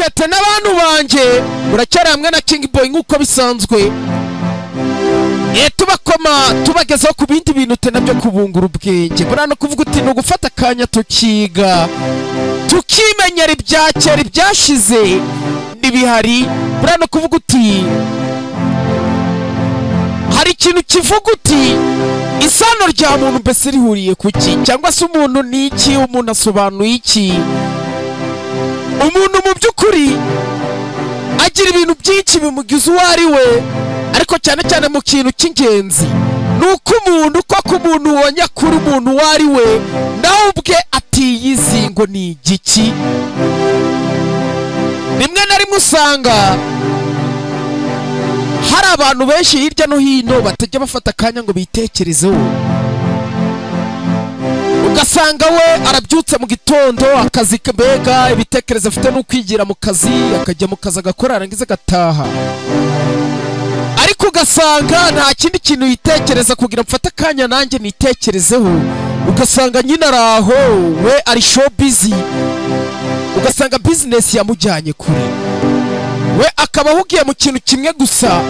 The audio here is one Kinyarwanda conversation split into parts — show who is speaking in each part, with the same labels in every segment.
Speaker 1: Ete n'abantu banjye muracyari hamwe na King Boy nk'uko bisanzwe. Tubakoma tubagezaho ku bindi bintu te nabyo kubungura ubwenge. Buriya no kuvuga uti ni ugufata akanya tukiga, tukimenyera ibya kera ibyashize n'ibihari. Buriya no kuvuga uti hari ikintu kivuga uti isano rya muntu mbese rihuriye kuki, cyangwa se umuntu ni iki, umuntu asobanuye iki. Umuntu mu by'ukuri agira ibintu byinshi bimugize uwo ari we, ariko cyane cyane mu kintu cy'ingenzi ni uko umuntu koko umuntu wa nyakuri, umuntu uwo ari we nawe ubwe atiyizi ngo ni igiki. Rimwe na rimwe usanga hari abantu benshi hirya no hino batajya bafata akanya ngo bitekerezeho. Ugasanga we arabyutse mu gitondo akazi mbega ibitekerezo afite no kwigira mu kazi, akajya mu kazi agakora arangiza agataha, ariko ugasanga nta kindi kintu yitekereza kugira mfate akanya nanjye nitekerezeho. Ugasanga nyine araho we ari show busy, ugasanga business yamujyanye kure, we akaba ahugiye mu kintu kimwe gusa,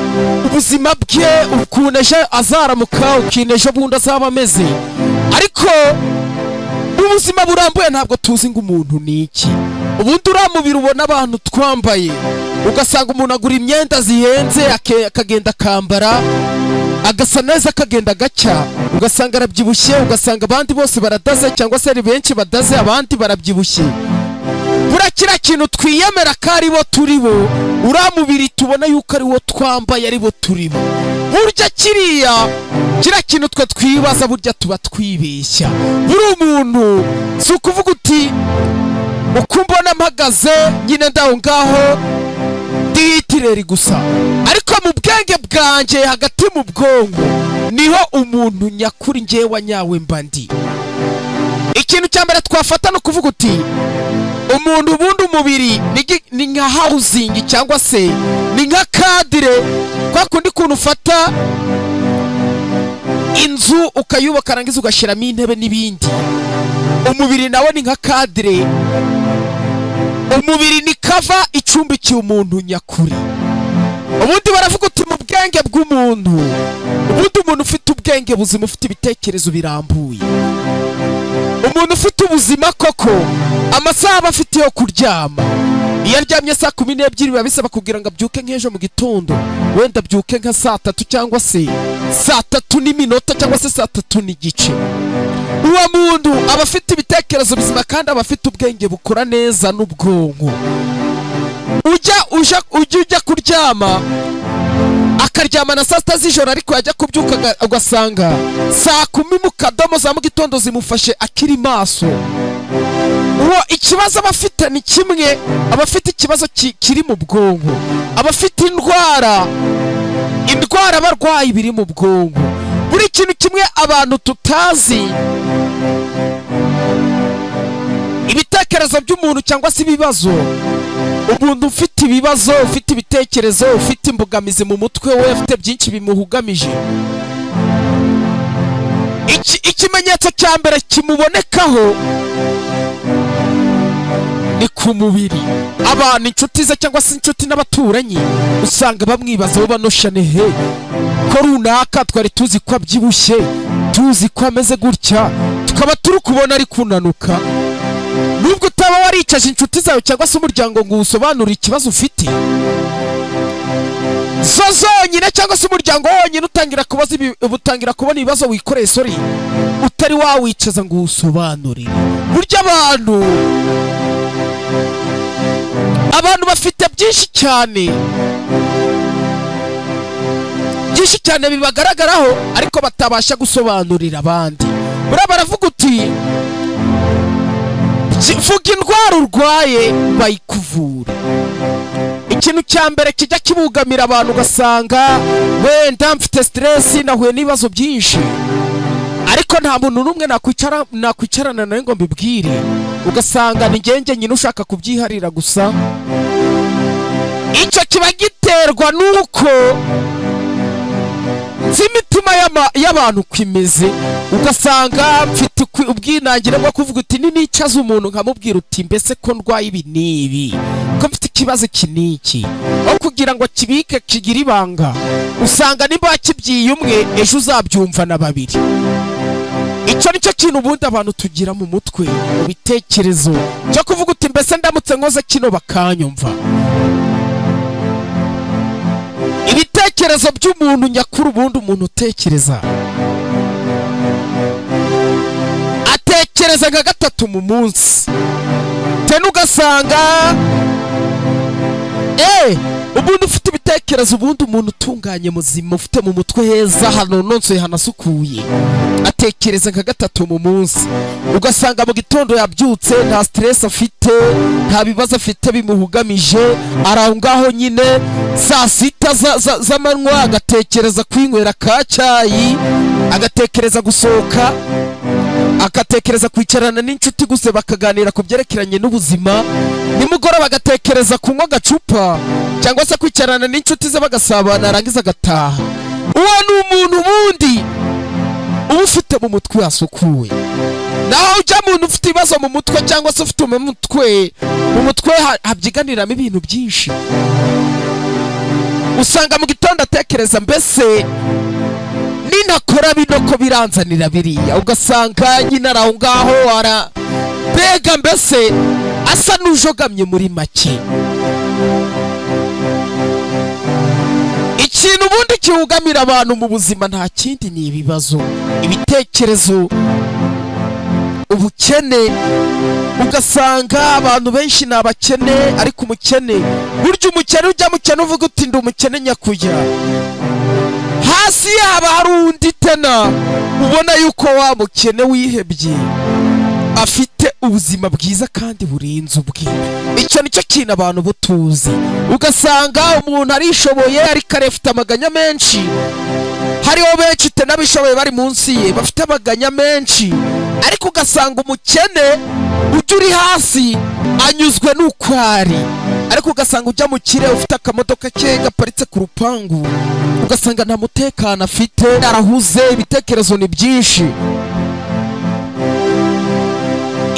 Speaker 1: ubuzima bwe ukuntu ejo azaramuka, ukuntu ejo bundi azaba ameze. Ariko ubuzima burambuye ntabwo tuzi ngo umuntu ni iki. Ubundi uriya mubiri ubona abantu twambaye, ugasanga umuntu agura imyenda zihenze akagenda akambara agasa neza akagenda agacya, ugasanga arabyibushye, ugasanga abandi bose baradaze cyangwa se ari benshi badaze abandi barabyibushye. Buriya kiriya kintu twiyemera ko ari bo turi bo, uriya mubiri tubona yuko ari wo twambaye ari bo turi bo. Burya kiriya kintu twe twibaza burya tuba twibeshya. Buri umuntu si ukuvuga uti uko mbona mpagaze nyine ndaho ngaho ndihitireri gusa, ariko mu bwenge bwanjye hagati mu bwonko niho umuntu nyakuri ngewe nyawe mba ndi. Ikintu cya mbere twafata no kuvuga uti umuntu ubundi umubiri ni nka housing cyangwa se ni nka kadire, kwa kundi kuntu ufata inzu ukayubaka arangiza ugashyiramo intebe n'ibindi. Umubiri nawe ni nka kadire, umubiri ni kava icumbikiye umuntu nyakuri. Ubundi baravuga uti mu bwenge bw'umuntu, ubundi umuntu ufite ubwenge buzima, ufite ibitekerezo birambuye, umuntu ufite ubuzima koko, amasaha aba afite yo kuryama. Iyo aryamye saa 12 biba bisaba kugira ngo abyuke nk'ejo mu gitondo, wenda abyuke nka saa 3 cyangwa se saa 3:05 cyangwa se saa 3:15. Uwo muntu aba afite ibitekerezo bizima kandi aba afite ubwenge bukora neza n'ubwonko. Ujya kuryama akaryama na saa 6 z'ijoro, ariko yajya kubyuka ugasanga saa 10 mu kadomo za mu gitondo zimufashe akiri maso. Uwo ikibazo aba afite ni kimwe, aba afite ikibazo kiri mu bwonko, aba afite indwara abarwayi biri mu bwonko. Buri kintu kimwe abantu tutazi, ibitekerezo by'umuntu cyangwa se ibibazo. Umuntu ufite ibibazo, ufite ibitekerezo, ufite imbogamizi mu mutwe we, afite byinshi bimuhugamije. Ikimenyetso cya mbere kimubonekaho ni ku mubiri. Abantu inshuti ze cyangwa se inshuti n'abaturanyi usanga bamwibazaho banoshane he ko runaka twari tuzi ko abyibushye, tuzi ko ameze gutya, tukaba turi kubona ari kunanuka. Nubwo utaba waricaje inshuti zawe cyangwa se umuryango ngo usobanure ikibazo ufite, zo zonyine cyangwa se umuryango wonyine utangira kubona ibibazo wikoreye, sorry, utari wawicaza ngo usobanurire. Burya abantu bafite byinshi cyane, byinshi cyane bibagaragaraho ariko batabasha gusobanurira abandi. Buriya baravuga uti vuga indwara urwaye bayikuvura. Ikintu cya mbere kijya kibugamira abantu, ugasanga wenda mfite stress, nahuye n'ibibazo byinshi, ariko nta muntu n'umwe nakwicarana nawe ngo mbibwire. Ugasanga ni ngenge nyine ushaka kubyiharira gusa. Icyo kiba giterwa nuko nzi imitima y'abantu uko imeze. Ugasanga mfite ubwinangire bwo kuvuga uti nicaza umuntu nkamubwira uti mbese ko ndwaye ibi n'ibi, ko mfite ikibazo iki n'iki, aho kugira ngo kibike kigire ibanga, usanga nimba wakibyiye umwe ejo uzabyumva na babiri. Icyo nicyo kintu ubundi abantu tugira mu mutwe, mu bitekerezo cyo kuvuga uti mbese ndamutse nkoze kino bakanyumva. Ibitekerezo by'umuntu nyakuri, ubundi umuntu utekereza atekereza nka gatatu mu munsi, tena ugasanga ubundi ufite ibitekerezo, ubundi umuntu utunganye muzima ufite mu mutwe heza hanononsoye hanasukuye atekereza nka gatatu mu munsi. Ugasanga mu gitondo yabyutse nta stress afite, nta bibazo afite bimuhugamije, ari ngaho nyine. Saa sita z'amanywa agatekereza kwinywera ka cyayi, agatekereza gusohoka, agatekereza kwicarana n'inshuti gusa bakaganira ku byerekeranye n'ubuzima. Nimugoroba agatekereza kunywa agacupa cyangwa se kwicarana n'inshuti ze bagasabana, arangiza agataha. Uwo ni umuntu ubundi uba ufite mu mutwe hasukuye. Naho ujya muntu ufite ibibazo mu mutwe cyangwa se ufite mu mutwe habyiganiramo ibintu byinshi, usanga mu gitondo atekereza mbese ninakora bino ko biranzanira biriya, ugasanga nyine ari aho ngaho ara mbega mbese asa n'ujogamye muri make. Ikintu ubundi kiwugamira abantu mu buzima nta kindi ni ibibazo, ibitekerezo, ubukene. Ugasanga abantu benshi ni abakene, ariko umukene burya umukene ujya mukene uvuga uti ndi umukene nyakujya, hasi yaba hari undi tena ubona yuko wa mukene wihebye afite ubuzima bwiza kandi burenze ubwe. Icyo nicyo kintu abantu butuzi. Ugasanga umuntu arishoboye ariko arefite amaganya menshi, hariho benshi tenabishoboye bari munsi ye bafite amaganya menshi, ariko ugasanga umukene ujya uri hasi anyuzwe n'uko ari. Ariko ugasanga ujya mu kire ufite akamodoka ke gaparitse ku rupangu, ugasanga nta mutekano afite, arahuze, ibitekerezo ni byinshi.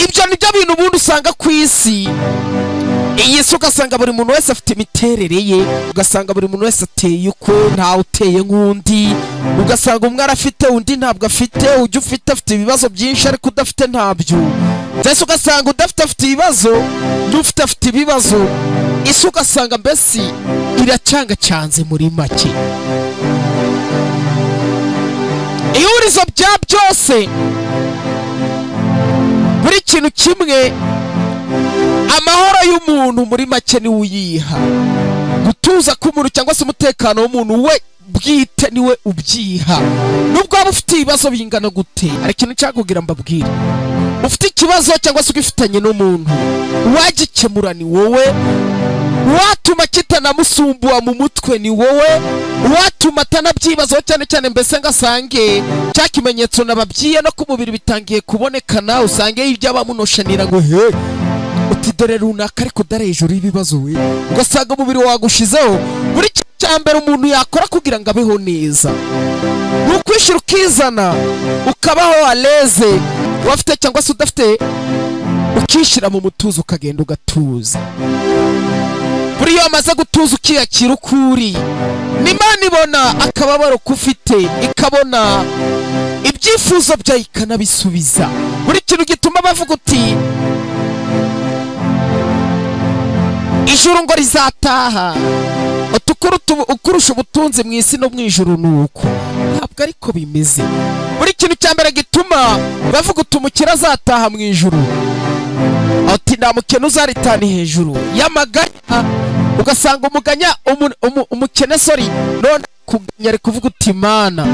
Speaker 1: Ibyo nibyo bintu ubundi usanga ku isi. Iyi si ugasanga buri muntu wese afite imiterere ye, ugasanga buri muntu wese ateye uko, ntawe uteye nk'undi. Ugasanga umwe arafite undi ntabwo afite, ujya ufite afite ibibazo byinshi ariko udafite ntabyo. Mbese ugasanga udafite afite ibibazo n'ufite afite ibibazo. Isi ugasanga mbese iracangacanze muri make. Ihurizo bya byose, buri kintu kimwe, amahoro y'umuntu muri make ni uyiha. Gutuza k'umuntu cyangwa se umutekano w'umuntu we bwite niwe ubyiha, nubwo waba ufite ibibazo bingana gute. Hari ikintu cyakugira mbabwire, ufite ikibazo cyangwa se ugifitanye n'umuntu, uwagikemura ni wowe, uwatuma kitanamusumbua mu mutwe ni wowe, uwatuma atanabyibazaho cyane cyane mbese ngasange cya kimenyetso nababyiye no ku mubiri bitangiye kubonekana, usange ibyabamunoshanira ngo he uti dore runaka ariko dare hejuru y'ibibazo we, ugasanga umubiri wagushizeho. Buri cya mbere umuntu yakora kugira ngo abeho neza ni ukwishyira ukizana, ukabaho aleze, wafite cyangwa se udafite, ukishyira mu mutuzo ukagenda ugatuza. Buri iyo amaze gutuza ukiyakira uko uri, n'Imana ibona akababaro kufite, ikabona ibyifuzo byayo ikanabisubiza. Buri kintu gituma bavuga uti ijuru ngo rizataha, ukurusha ubutunzi mu isi no mu ijuru nuko ntabwo ariko bimeze. Buri kintu cya mbere gituma bavuga uti umukire azataha mu ijuru, ati nta mukene uzaritana hejuru y'amaganya. Ugasanga umuganya umukene sorry none kuganya ari kuvuga uti Mana,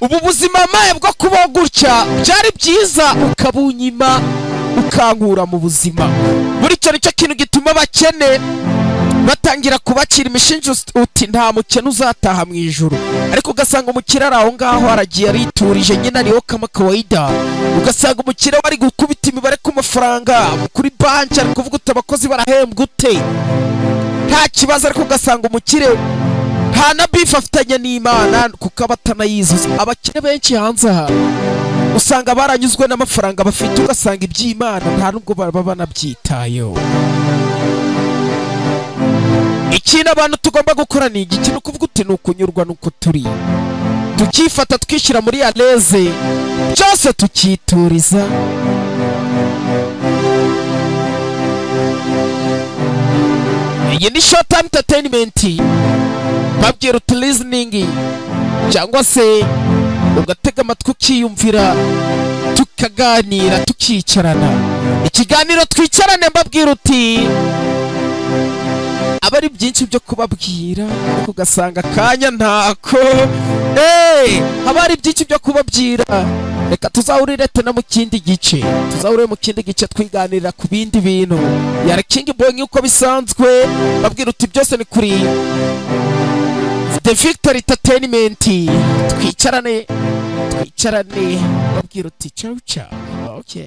Speaker 1: ubu buzima maye bwo kubaho gutya byari byiza, ukabunyima ukankura mu buzima. Buri cyo nicyo kintu gituma abakene batangira kubakira imishinja uti nta mukene uzataha mu ijuru, ariko ugasanga umukire ari aho ngaho aragiye ariturije nyine ariho kama kawaida. Ugasanga umukire bari gukubita imibare ku mafaranga kuri banki, ari kuvuga uti abakozi barahembwa ute, nta kibazo. Ariko ugasanga umukire nta na bifu afitanye n'Imana kuko aba atanayizuza. Abakire benshi hanze aha usanga baranyuzwe n'amafaranga bafite, ugasanga iby'Imana nta nubwo baba banabyitayeho. Ikintu abantu tugomba gukora ni igiki? Ni ukuvuga uti ni ukunyurwa nuko turi, tukifata twishyira muri à l'aise, byose tukituriza. Iyi ni Showtime Entertainment, babwira uti listening cyangwa se ugatega amatwi ukiyumvira, tukaganira, tukicarana, ikiganiro twicarane. Mbabwira uti aba ari byinshi byo kubabwira, ariko ugasanga akanya ntako. Haba hari byinshi byo kubabwira. Reka tuzahurire tena mu kindi gice, tuzahurire mu kindi gice twiganirira ku bindi bintu. Yari King Boy nk'uko bisanzwe, babwira uti byose ni kuri The Victory Entertainment. Twicarane, twicarane, babwira uti ciao ciao. Okay.